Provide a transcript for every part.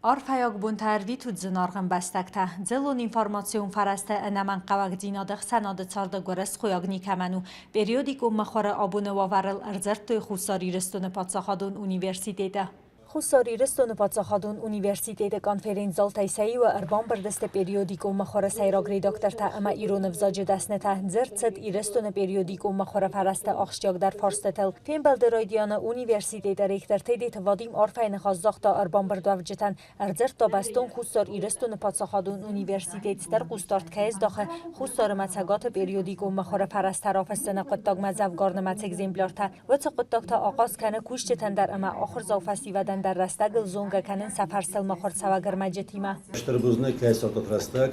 Арфӕйаг бонтӕ ӕрвитут, зынаргъ ӕмбӕстӕгтӕ! Дзыллон информацион фӕрӕзтӕ ӕнӕмӕнгхъӕуӕгдзинады ӕхсӕнады царды гуырысхойаг никӕмӕн у. Периодикон мыхуыры абоны уавӕрыл ӕрдзырдтой Хуссар Ирыстоны паддзахадон университеты. Хуссар Ирыстоны паддзахадон университеты конференц-залтӕй сӕ иуы ӕрбамбырд сты периодикон мыхуыры сӕйраг редактортӕ ӕмӕ ирон ӕвзаджы дӕснытӕ. Дзырд цыд Ирыстоны периодикон мыхуыры фӕрӕзты ахсджиагдӕр фарстытыл. Фембӕлды райдианы университеты ректор Тедеты Вадим арфӕйы ныхас загъта ӕрбамбырдуӕвджытӕн, ӕрдзырдта бӕстон Хуссар Ирыстоны паддзахадон университет стыр хъусдард кӕй здахы Хуссар ӕмӕ Цӕгаты периодикон мыхуыры фӕрӕзтӕ рафыссыны хъуыддагмӕ дзӕвгар нымӕц экземпляртӕ. Уыцы хъуыддаг та ахъаз кӕны кусджытӕн дӕр ӕмӕ ахуырдзау фӕсивӕдӕн дӕр рӕстӕгыл зонгӕ кӕнын сӕ фарсыл мыхуырцӕуӕг ӕрмӕджытимӕ. Стыр бузныг, кӕй цӕттӕ рӕстӕг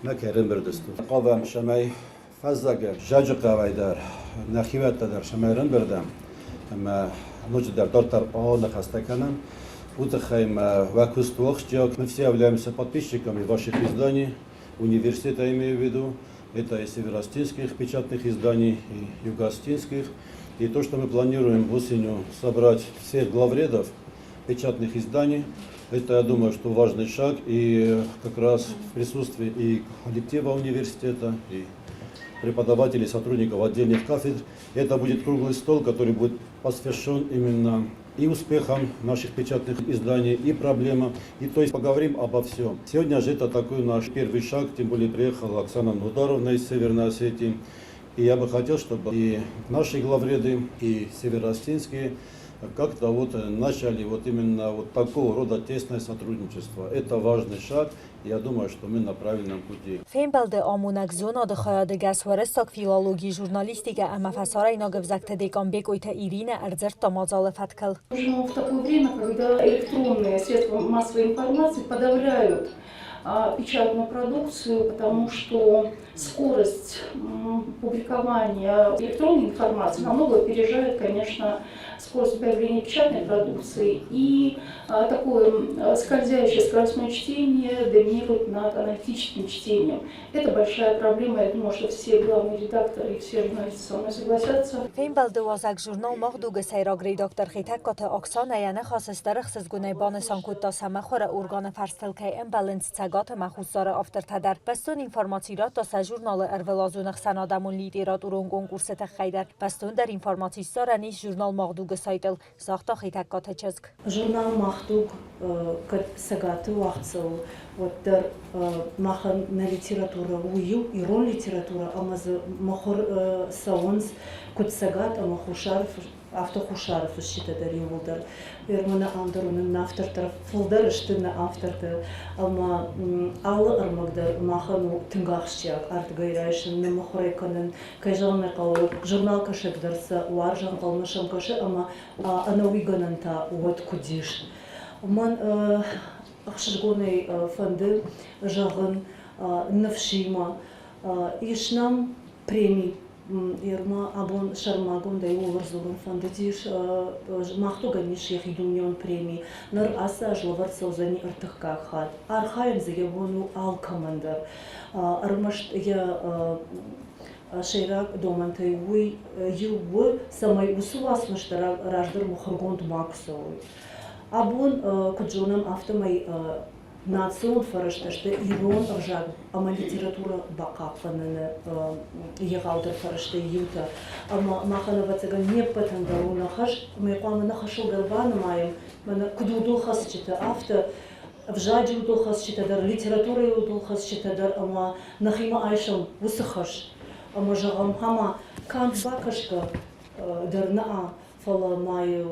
нӕ кӕй ӕрӕмбырд стут. Хъавӕм, цӕмӕй фӕззӕгы Зӕджыхъӕуӕй дӕр, нӕхиуӕттӕ дӕр цӕмӕй ӕрӕмбырдӕм ӕмӕ ноджыдӕр дарддӕр аныхӕстӕ кӕнӕм. Уый тыххӕй мӕ уӕ куыст у ахсджиаг. Мы все являемся подписчиками ваших изданий, университета имею в виду. Это и североостинских печатных изданий, и югоостинских. И то, что мы планируем осенью собрать всех главредов печатных изданий, это, я думаю, что важный шаг. И как раз в присутствии и коллектива университета, и преподавателей, сотрудников отдельных кафедр, это будет круглый стол, который будет посвящен именно и успехам наших печатных изданий, и проблемам, и то есть поговорим обо всем. Сегодня же это такой наш первый шаг, тем более приехала Оксана Нударовна из Северной Осетии. И я бы хотел, чтобы и наши главреды, и североосетинские как-то вот начали вот именно вот такого рода тесное сотрудничество. Это важный шаг, я думаю, что мы на правильном пути. Фембӕлды амонӕг зонады хайады гӕс уӕрӕсаг филологи, журналистикӕ ӕмӕ фӕсарӕйнаг ӕвзӕгты декан Бекъойты Иринӕ ӕрдзырдта мадзалы фӕткыл. Живем в такое время, когда электронные средства массовой информации подавляют печатную продукцию, потому что скорость публикования электронной информации намного опережает, конечно, скорость появления печатной продукции. И такое скользящее скоростное чтение доминирует над аналитическим чтением. Это большая проблема. Я думаю, что все главные редакторы и все журналисты со мной согласятся. Фембӕлды уазӕг журнал Мах дуг-ы сӕйраг редактор Хетӕгкаты Оксанӕ йӕ ныхасы стыр ӕхсызгонӕй банысан кодта, сӕ мыхуыры органы фӕрстыл кӕй ӕмбӕлынц Цӕгат ӕмӕ Хуссары автортӕ дӕр. Бӕстон информаци радта сӕ журналы ӕрвылазон ӕхсӕнадӕмон литературон конкурсы тыххӕй дӕр. Бӕстондӕр информаци ссарӕн ис журнал Мах дуг-ы сайтыл, загъта Хетӕгкаты чызг. Журнал Мах дуг кӕд Цӕгаты уагъд цӕуы, уӕддӕр махӕн нӕ литературӕ у иу, ирон литературӕ ӕмӕ дзы мыхуыр цӕуынц куыд Цӕгат ӕмӕ Хуссар, афтӕ Хуссары фысджытӕ дӕр иууылдӕр. Мӕнӕ ам дӕр уынын нӕ автортӕ фылдӕр сты нӕ автортӕ ӕмӕ алы ӕрмӕг дӕр махӕн у тынг ахсджиаг ардыгӕй райсын, ныммыхуырӕй кӕнын. Кӕй зӕгъын ӕй хъӕуы, журналкӕсӕг дӕр сӕ уарзы, ӕнхъӕлмӕ сӕм кӕсы ӕмӕ ӕнӕуый гӕнӕн та уӕд куыд ис. Мӕн ӕхсызгонӕй фӕнды зӕгъын ныфсимӕ, ис нӕм преми. Ерма абон сӕрмагондӕй ууыл ӕрдзурын фӕндыдис. Мах дугӕн ис йӕхи дунеон преми. Ныр ацы аз лӕвӕрд цӕудзӕни ӕртыккаг хатт. Архайын дзы йӕ бон у алкӕмӕн дӕр. Ӕрмӕст йӕ сӕйраг домӕнтӕй уый иу у, цӕмӕй уыцы уацмыстӕ раздӕр мыхуыргонд макуы цӕуой. Абон, куыд зонӕм, афтӕмӕй национ фӕрӕзтӕ сты ирон ӕвзаг ӕмӕ литературӕ бахъахъхъӕныны егъаудӕр фӕрӕзтӕй иутӕ. Ӕмӕ махӕн, ӕвӕццӕгӕн, не ппӕтӕн дӕр у нӕ хӕс, ӕмӕ хъуамӕ нӕ хӕсыл дӕр банымайӕм, мӕнӕ куыд удылхӕцджытӕ, афтӕ ӕвзаджы удылхӕцджытӕ дӕр, литературӕйы удылхӕцджытӕ дӕр ӕмӕ нӕхимӕ айсӕм уыцы хӕс. Ӕмӕ зӕгъӕм, ӕмӕ канд бакӕсгӕ дӕр нӕ, фӕлӕ ма йыл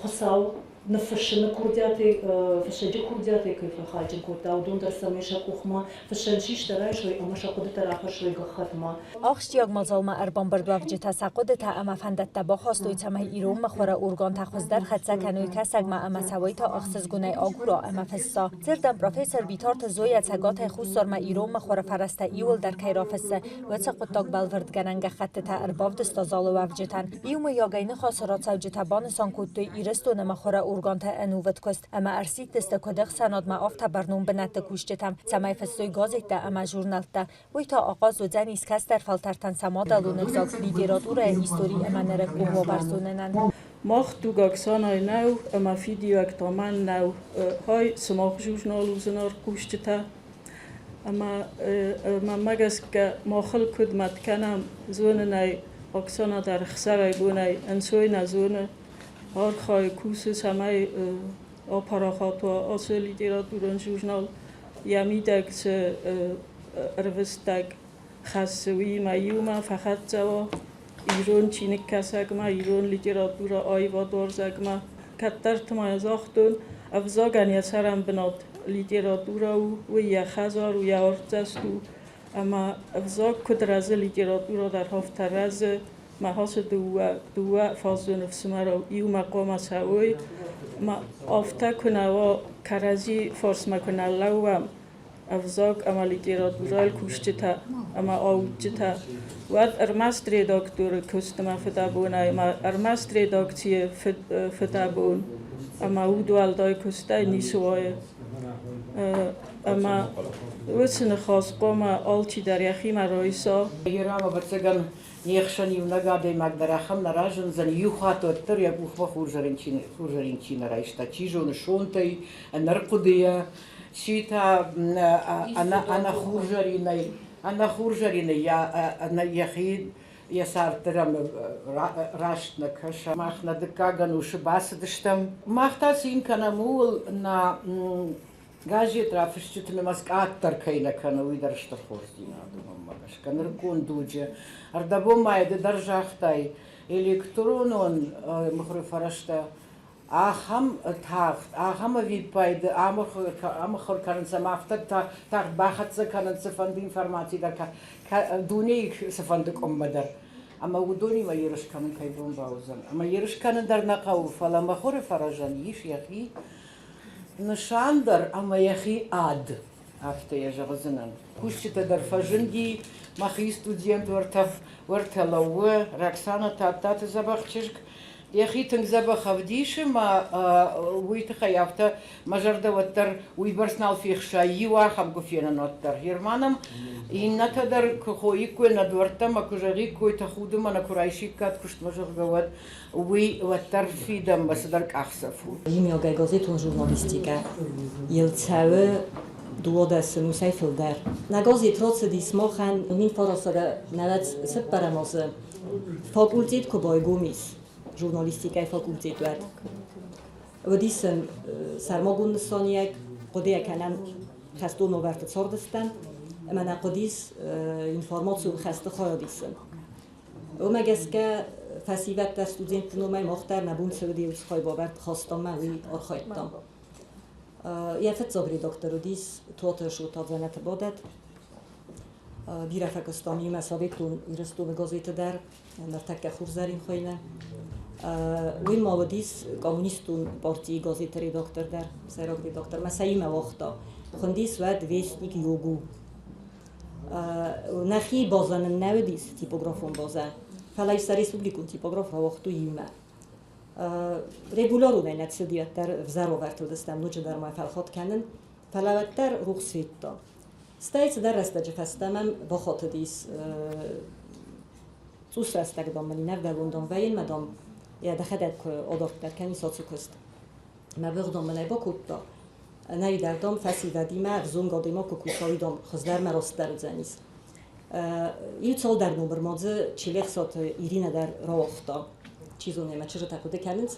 Хуыцау ныффыссыны курдиатӕй, фыссӕджы курдиатӕй кӕй фӕхайджын кодта, уыдон дӕр цӕмӕй сӕ къухмӕ фыссӕн систӕ райсой ӕмӕ сӕ хъуыдытӕ рахӕссой гӕххӕтмӕ. Ахсджиаг мадзалмӕ ӕрбамбырдуӕвджытӕ сӕ хъуыдытӕ ӕмӕ фӕндӕттӕ бахастой, цӕмӕй ирон мыхуыры органтӕ хуыздӕр хӕццӕ кӕной кӕсӕгмӕ ӕмӕ цӕуой та ӕхсызгонӕй агура ӕмӕ фысса. Дзырдӕн профессор Битарты Зоя Цӕгатӕй Хуссармӕ ирон мыхуыры фӕрӕзтӕ иуылдӕр кӕй рафыссы, уыцы хъуыддаг бӕлвырдгӕнӕн гӕххӕттытӕ ӕрбавдыста залы уӕвджытӕн. Иумӕйагӕй ныхасы рацӕуджытӕ банысан кодтой Ирыстоны мыхуыры органты ӕнувыд куыст ӕмӕ ӕрсидтысты куыд ӕхсӕнадмӕ, афтӕ бӕрнон бынӕтты кусджытӕм, цӕмӕй фыссой газеттӕ ӕмӕ журнӕлттӕ. Уый та ахъаз уыдзӕнис кӕстӕр фӕлтӕртӕн сӕ мадӕлон ӕвзаг, литературӕйы истори ӕмӕ нырыккон уавӕр зонынӕн. Мах дуг Оксанайы нӕу ӕмӕ фидиуӕг та мӕн нӕу. Хай, сымах журнал у зынаргъ хъусджытӕ. Ӕмӕ мӕнмӕ гӕсгӕ махыл куыд мӕт кӕнӕм, зонын ӕй, Оксана дӕр ӕхсӕвӕй-бонӕй ӕнцой нӕ зоны, архайы, кусы, цӕмӕй апарахат уа ацы литературон журнал. Йӕ мидӕг цы ӕрвыстӕг хӕссы, уыимӕ иумӕ фӕхӕццӕ уа ирон чиныгкӕсӕгмӕ, ирон литературӕ аивадуарзӕгмӕ. Кӕддӕрты ма йӕ загътон, ӕвзагӕн йӕ цӕрӕнбынат литературӕ у, уый йӕ хӕдзар у, йӕ артдзӕст у. Ӕмӕ ӕвзаг куыд рӕзы, литературӕ дӕр афтӕ рӕзы. Мӕ ацы дыууӕ фаззоны ӕфсымӕрау иумӕ хъуамӕ цӕуой. Ӕмӕ афтӕ куы нӕ уа, кӕрӕдзи фарсмӕ куы нӕ лӕууӕм, ӕвзаг ӕмӕ литературӕйыл кусджытӕ ӕмӕ аудджытӕ, уӕд ӕрмӕст редакторы куыстмӕ фыдӕбонӕй ӕмӕ ӕрмӕст редакцийы фыдӕбон ӕмӕ удуӕлдай куыстӕй ницы уайы. Ӕмӕ уыцы ныхас хъуамӕ алчидӕр йӕхимӕ райса. Ирам, ӕвӕццӕгӕн, не хсӕн иунӕг адӕймаг дӕр ахӕм нӕ разындзӕн, иу хатт уӕддӕр йӕ къухмӕ хурзӕрин чи нӕ райста, чи зоны, сонтӕй, ӕнӕрхъуыдыйӕ, чи та ӕнӕхурзӕринӕй йӕхи йӕ цард дӕр ӕм раст нӕ кӕсы. Мах нӕ дыккаг ӕнусы бацыдыстӕм. Мах та цин кӕнӕм ууыл, нӕ газет рафысджыты нымӕц къаддӕр кӕй нӕ кӕны, уый дӕр стыр хорздзинад у мӕнмӕ гӕсгӕ. Нырыккон дуджы ӕрдӕбон ма ды дӕр загътай, электронон мыхуыры фӕрӕзтӕ ахӕм тагъд, ахӕм ӕвиппайды амыхуыр кӕнынц ӕмӕ афтӕ тагъд бахӕццӕ кӕнынц цыфӕнды информаци дӕр, дунейы цыфӕнды къуыммӕ дӕр. Ӕмӕ уыдонимӕ ерыс кӕнын кӕй бон бауыдзӕн. Ӕмӕ ерыс кӕнын дӕр нӕ хъӕуы, фӕлӕ мыхуыры фӕрӕзӕн ис йӕхи нысан дӕр ӕмӕ йӕхи ад, афтӕ йӕ зӕгъдзынӕн. Кусджытӕ дӕр фӕзынди, мӕхи студент уӕртӕ лӕууы, Роксана Тадтаты дзӕбӕх чызг, йӕхи тынг дзӕбӕх ӕвдисы мӕ уый тыххӕй афтӕ мӕ зӕрдӕ уӕддӕр уыйбӕрц нал фехсайы, иу ахӕм куы фенын уӕддӕр. Германӕн иннӕтӕ дӕр куы хоиккой нӕ дуӕрттӕ мӕ куы зӕгъиккой, тӕхуды мӕ нӕ куы райсиккат куыстмӕ, зӕгъгӕ, уӕд уый уӕддӕр фидӕнмӕ цыдӕр къахдзӕф у. Иумиагӕй газетон журналистикӕ йыл цӕуы 12 ӕнусӕй фылдӕр. Нӕ газет рацыдис махӕн 1994 азы. Факультет куы байгом ис, журналистикӕйы факультет уӕд, уыдис сын сӕрмагонд нысаниуӕг, хъуыдыйӕ кӕнӕм хӕстон уавӕрты цардыстӕм, ӕмӕ нӕ хъуыдис информацион хӕсты хайад исын. Уымӕ гӕсгӕ фӕсивӕд дӕр студентты номӕй мах дӕр нӕ бон цы уыди, уыцы хайбавӕрд хастам ӕмӕ уый архайдтам. Йӕ фыццаг редактор уыдис Туаты Шота дзӕнӕты бадӕт. Бирӕ фӕкуыстам иумӕ Советон Ирыстоны газеты дӕр, ныртӕккӕ Хурзӕрин хуыйны. Уый ма уыдис коммунистон партийы газеты редактор дӕр, сӕйраг редактор. Мӕ сӕ иумӕ уагъта. Хуындис уӕд Вестник Югу. Нӕхи базӕ нын нӕ уыдис, типографон базӕ, фӕлӕ сӕ республикон типограф рауагътой иумӕ. Регуляронӕй нӕ цыди уӕддӕр ӕвзӕр уавӕрты уыдыстӕм ноджыдӕр ма фӕлхатт кӕнын, фӕлӕ уӕддӕр рухс федта. Стӕй цыдӕр рӕстӕджы фӕстӕ мӕм бахатыдис цъус рӕстӕг, дам, мын инӕвдӕлон, дам, вӕййынмӕ, дам, йӕ дӕхӕдӕг куы адарддӕр кӕнис ацы куыст. Мӕ быгъдон мын ӕй бакодта. Ӕнӕуидӕр, дам, фӕсивӕдимӕ, ӕвзонг адӕймаг куы куса, уый, дам, хуыздӕрмӕ растдӕр уыдзӕнис. Иу цалдӕр номыр ма дзы Челехсаты Иринӕ дӕр рауагъта. Чи зоны, мӕ чызджытӕ хъуыды кӕнынц,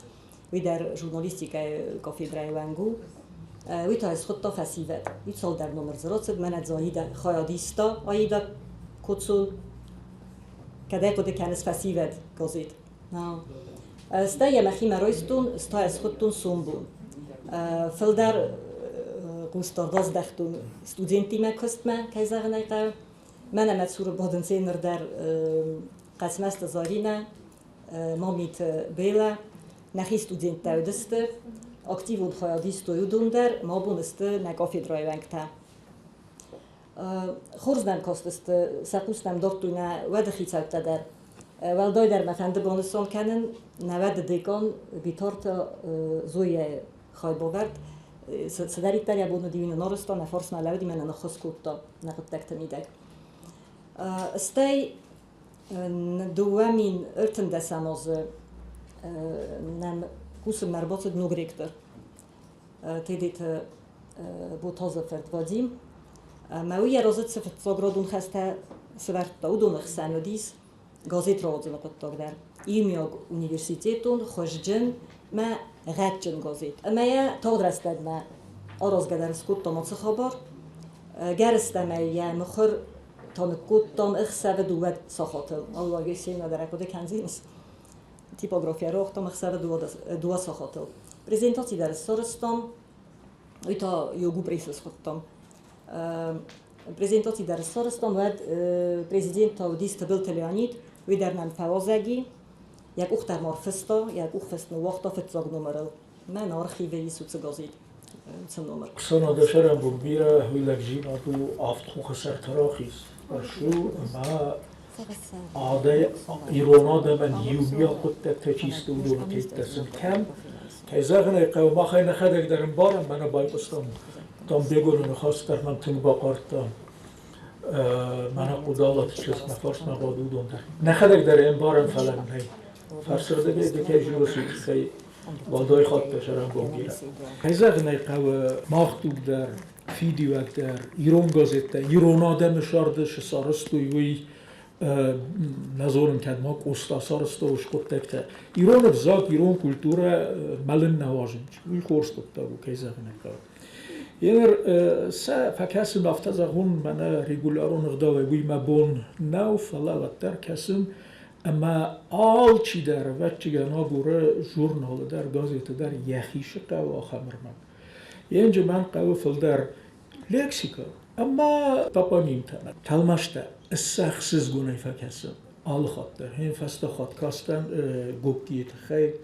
уый дӕр журналистикӕйы кафедрӕйы уӕнг у. Уый та схуыдта фӕсивӕд. Иу цалдӕр номыр дзы рацыд, мӕнӕ дзы Аида хайад иста, Аида Коцун. Кӕдӕй хъуыды кӕныс фӕсивӕд газет? Стӕй йӕ мӕхимӕ райстон, стӕй схуыдтон сомбон. Фылдӕр хъусдард аздӕхтон студенттимӕ куыстмӕ, кӕй зӕгъын ӕй хъӕуы. Мӕнӕ мӕ цуры бадынц ныр дӕр Хъӕцмӕзты Заринӕ, Мамиты Белӕ. Нӕхи студенттӕ уыдысты, активон хайад истой уыдон дӕр, ма абон сты нӕ кафедрӕйы уӕнгтӕ. Хорз нӕм кастысты, сӕ хъус нӕм дардтой нӕ уӕды хицӕуттӕ дӕр. Уӕлдайдӕр мӕ фӕнды банысан кӕнын, нӕ уӕды декан Битарты Зояйы хайбавӕрд. Цыдӕриддӕр йӕ бон уыди, уый нын арӕзта, нӕ фарсмӕ лӕууыди мӕ нын ӕххуыс кодта нӕ хъуыддӕгты мидӕг. Стӕй 2013 азы Нӕм кусынмӕ ӕрбацыд ног ректор Тедеты Ботазы фырт Вадим. Ӕмӕ уый йӕ разы цы фыццаградон хӕстӕ сӕвӕрдта, уыдоны хсӕн уыдис газет рауадзыны хъуыддаг дӕр. Иумиаг университетон, хуызджын мӕ гъӕдджын газет. Ӕмӕ йӕ тагъд рӕстӕгмӕ аразгӕ дӕр скодтам ацы хабар. Гӕрыстӕмӕй йӕ мыхуыр та ныккодтам ӕхсӕвы 2 сахатыл. Аллаг Есенина дӕр ӕрхъуыды кӕндзӕнис. Типографийӕ рауагътам ӕхсӕвы 2 сахатыл. Презентаци дӕр сарӕзтам, уый та йогу-пресс схуыдтам. Презентаци дӕр сарӕзтам, уӕд президент та уыдис Тыбылты Леонид, уый дӕр нӕм фӕуазӕги. Йӕ къух дӕр ма рфыста, йӕ къухфыст ныууагъта фыццаг номырыл. Мӕн архивы ис уыцы газет, уыцы номыр. Ӕхсӕнады сӕрӕнбон бирӕ лӕгдзинад у авд хохы сӕрты рахиз. Ӕрсу ӕмӕ ирон адӕмӕн иумиаг хъуыддӕгтӕ чи сты, уыдоны теттӕ сын кӕм, кӕй зӕгъын ӕй хъӕуы, мах ӕй нӕхӕдӕг дӕр ӕмбарӕм, мӕнӕ байхъуыстам Дамбегоны ныхас дӕр мӕм тынг бахъардта. Мӕнӕ Хъудалаты чызг мӕ фарсмӕ бады, уыдон дӕр. Нӕхӕдӕг дӕр ӕмбарӕм, фӕлӕ нӕй. Фӕрсырдыгӕй ды кӕй дзурыс, уый тыххӕй уӕлдай хатт дӕ сӕрӕнбон бирӕ. Кӕй зӕгъын ӕй хъӕуы, мах дуг дӕр, фидиуӕг дӕр, ирон газеттӕ, ирон адӕмы сӕрды цы сарӕзтой, уый нӕ зонын, кӕд ма Къоста сарӕзта уыцы хъуыддӕгтӕ. Ирон ӕвзаг, ирон культурӕ мӕлын нӕ уадзынц. Уый хорз хъуыддаг у, кӕй зӕгъын ӕй хъӕуы. Еныр сӕ фӕкӕсын афтӕ зӕгъун, мӕнӕ регулярон ӕгъдауӕй уый мӕ бон нӕу, фӕлӕ уӕддӕр кӕсын, ӕмӕ алчидӕр, ӕвӕццӕгӕн, агуры журналы дӕр, газеты дӕр йӕхи цы хъӕуы, ахӕм ӕрмӕг. Енджы мӕн хъӕуы фылдӕр лексикӕ ӕмӕ топонимтӕ, тӕлмӕстӕ ӕхсызгонӕй фӕкӕсын алы хатт дӕр. Хин фӕстӕ хатт кастӕн Гогкийы тыххӕй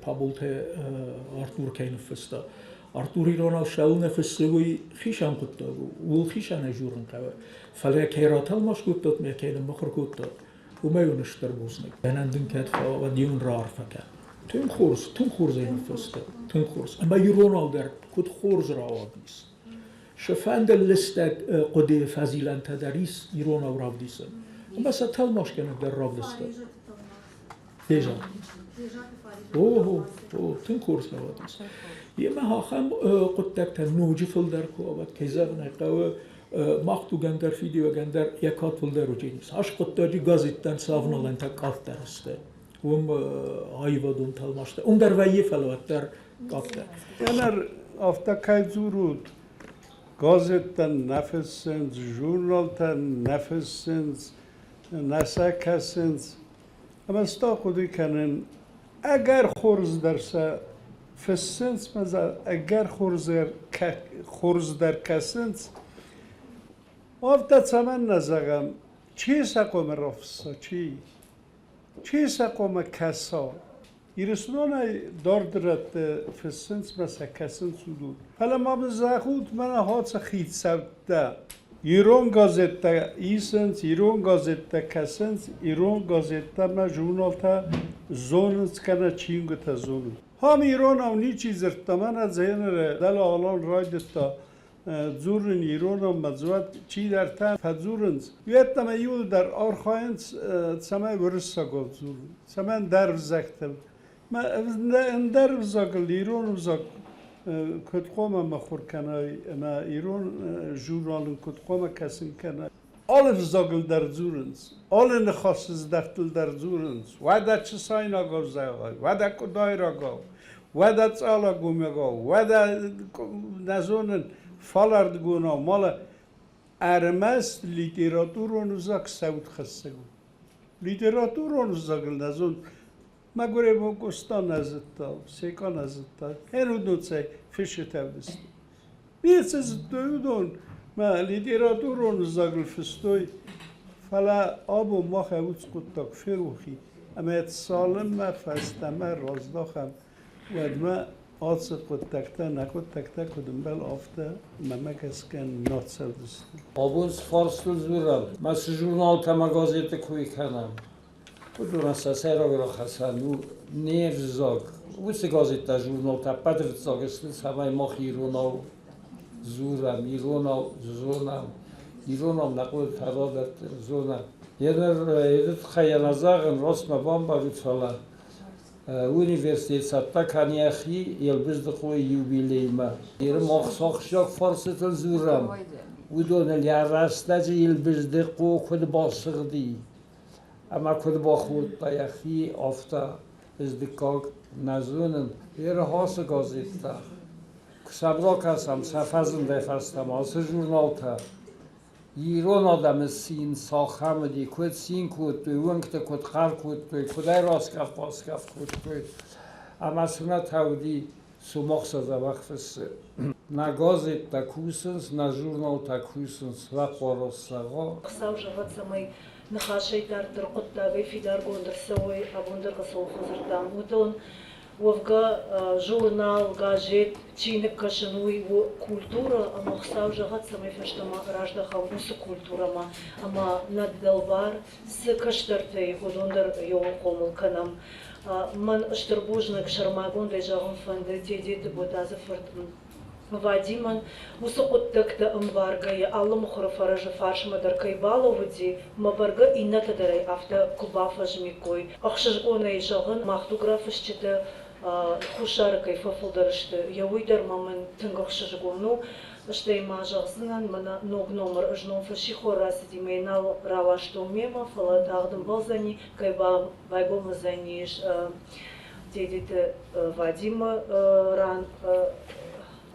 Таболты Артур кӕй ныффыста. Артур иронау цӕуылнӕ фыссы, уый хицӕн хъуыддаг у, ууыл хицӕнӕй дзурын хъӕуы. Фӕлӕ кӕй ратӕлмац кодтат ӕмӕ кӕй ныммыхуыр кодтат, уымӕй уын стыр бузныг. Мӕнӕн дын кӕд фӕуа, уӕд-иу ын раарфӕ кӕн. Тынг хорз, тынг хорз ӕй ныффыста, тынг хорз. Ӕмӕ иронау дӕр куыд хорз рауадис. Сӕ фӕнды лыстӕг хъуыдыйы фӕзилӕнтӕ дӕр ис иронау равдисын. Ӕмӕ сӕ тӕлмацгӕнӕг дӕр равдыста. Бежан. О, о, тынг хорз рауадис. Емӕ ахӕм хъуыддӕгтӕ ноджы фылдӕр куы уа, кӕй зӕгъын ӕй хъӕуы, мах тугӕн дӕр, фидиуӕгӕн дӕр йӕ кад фылдӕр уыдзӕнис. Ас хъуыддаджы газеттӕн сӕ авналӕнтӕ къаддӕр сты. Уым аивадон тӕлмацтӕ. Уым дӕр вӕййы, фӕлӕ уӕддӕр къаддӕр. Ӕнӕр афтӕ кӕй дзурут, газеттӕн нӕ фыссынц, журналтӕн нӕ фыссынц, нӕ сӕ кӕсынц. Ӕмӕ цы та хъуыды кӕнын, ӕгӕр хорз дӕр сӕ фыссынц, ӕгӕр хорз дӕр кӕсынц. Афтӕ цӕмӕннӕ зӕгъӕм, чи сӕ хъуамӕ рафысса, чи? Чи сӕ хъуамӕ кӕса? Ирыстонӕй дард рӕтты фыссынц мӕ сӕ кӕсынц уыдон. Фӕлӕ ма мын зӕгъут, мӕнӕ ацы хицӕуттӕ ирон газеттӕ исынц, ирон газеттӕ кӕсынц, ирон газеттӕ ӕмӕ журналтӕ зонынц кӕнӕ чингуытӕ зонынц. Ам иронау ничи дзырдта, мӕнӕ дзеныры дӕлӕ Алан райдыдта дзурын иронау мӕ дзуапп чидӕртӕ фӕдзурынц. Уӕддӕмӕ иуылдӕр архайынц, цӕмӕй уырыссагау дзурын, цӕмӕн ӕндӕр ӕвзӕгтыл. Ӕндӕр ӕвзагыл ирон ӕвзаг куыд хъуамӕ мыхуыр кӕнай ӕмӕ ирон журнал ын куыд хъуамӕ кӕсын кӕнай. Алы ӕвзагыл дӕр дзурынц, алы ныхасы здӕхтыл дӕр дзурынц. Уӕдӕ чысайнагау зӕгъай, уӕдӕ къуыдайрагау, уӕдӕ цъалагомӕгау, уӕдӕ нӕ зонын фалӕрдыгонау, мала ӕрмӕст литературон ӕвзаг сӕудхӕссӕг у. Литературон ӕвзагыл нӕ зон, мӕгуырӕй бон Къоста нӕ зыдта, Секъа нӕ зыдта, ӕрудоцӕй фысджытӕ уыдысты. Ницы зыдтой уыдон, мӕ литературон ӕвзагыл фыстой, фӕлӕ абон мах ӕвуц хъуыддаг ферох и, ӕмӕ цалынмӕ фӕстӕмӕ раздахӕм, уӕдмӕ ацы хъуыддӕгтӕ, нӕ хъуыддӕгтӕ куыд ӕмбӕлы, афтӕ мӕнмӕ гӕсгӕ нӕ цӕудзысты. Абон цы фарстыл дзурӕм, мӕ цы журналтӕ ӕмӕ газетты кой кӕнӕм, уыдонӕн сӕ сӕйраг рахӕцӕн у не взаг. Уыцы газеттӕ, журналтӕ ӕппӕты фыццаг сты, цӕмӕй мах иронау дзурӕм, иронау зонӕм, иронау нӕ хъуыдытӕ радӕттын зонӕм. Йе ныр йе тыххӕй ӕнӕ зӕгъын, раст мӕ бамбарут, фӕлӕ. Университет цӕттӕ кӕны йӕхи Елбыздыхъойы юбилеймӕ. Иры мах ахсджиаг фарстытыл дзурӕм. Уыдоныл йӕ рӕстӕджы Елбыздыхъо куыд басыгъди ӕмӕ куыд бахордта йӕхи, афтӕ ӕз дыккаг нӕ зонын. Иры ацы газеттӕ, куы сӕм ракӕсӕм сӕ фӕзындӕй фӕстӕмӕ ацы журналтӕ, Ирон адӕмы цин цахӕм уыди, куыд цин кодтой, уынгты куыд хъӕр кодтой, куыд ӕй раскъӕф-баскъӕф кодтой. Ӕмӕ цынӕ та уыди, Цумахъ сӕ дзӕбӕх фыссы. Нӕ газеттӕ кусынц, нӕ журналтӕ кусынц, рахъуарос сӕгъа. Хуыцау зӕгъӕд, цӕмӕй ныхасӕй дарддӕр хъуыддагӕй фидаргонд ӕрцӕуой, абон дӕр цӕуыл фӕдзырдтам, уыдон. Уӕвгӕ, журнал, газет, чиныг кӕсын уый у культурӕ, ӕмӕ Хуыцау зӕгъӕд, цӕмӕй фӕстӕмӕ раздӕхӕм уыцы культурӕмӕ ӕмӕ нӕ дӕлбар цы кӕстӕртӕ и, уыдон дӕр иуыл хъомыл кӕнӕм. Мӕн стыр бузныг сӕрмагондӕй зӕгъын фӕнды Тедеты Ботазы фырт Вадимӕн, уыцы хъуыддӕгтӕ ӕмбаргӕйӕ алы мыхуыры фӕрӕзы фарсмӕ дӕр кӕй балӕууыди, мӕ бӕргӕ иннӕтӕ дӕр ӕй афтӕ куы бафӕзмиккой. Ӕхсызгонӕй зӕгъын, мах дуг рафысджытӕ Хуссары кӕй фӕфылдӕр сты, йӕ уый дӕр ма мын тынг ӕхсызгон у. Стӕй ма зӕгъдзынӕн, мӕнӕ ног номыр знон фӕссихор рацыди мӕ нал раластон мемӕ, фӕлӕ тагъд ӕмбӕлдзӕни, кӕй байгом уыдзӕнис Тедеты Вадимы ран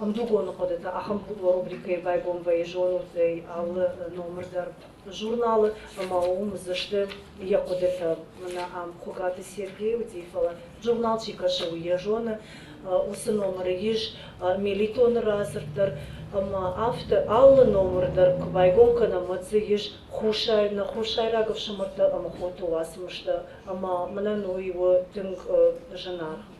ӕмдугоны хъуыдытӕ ахӕм рубрикӕйы байгом вӕййы зонут ӕй алы номыр дӕр журналы ӕмӕ уым уыдзысты йӕ хъуыдытӕ. Мӕнӕ ам Хуыгаты Сергей уыди, фӕлӕ журнал чи кӕсы, уый йӕ зоны. Уыцы номыры ис Мелитоны радзырд дӕр ӕмӕ афтӕ алы номыр дӕр куы байгом кӕнӕм, уӕд дзы ис хуссай, нӕ хуссайраг ӕфсымӕртӕ ӕмӕ хоты уацмыстӕ ӕмӕ мӕнӕн уый у тынг зынаргъ.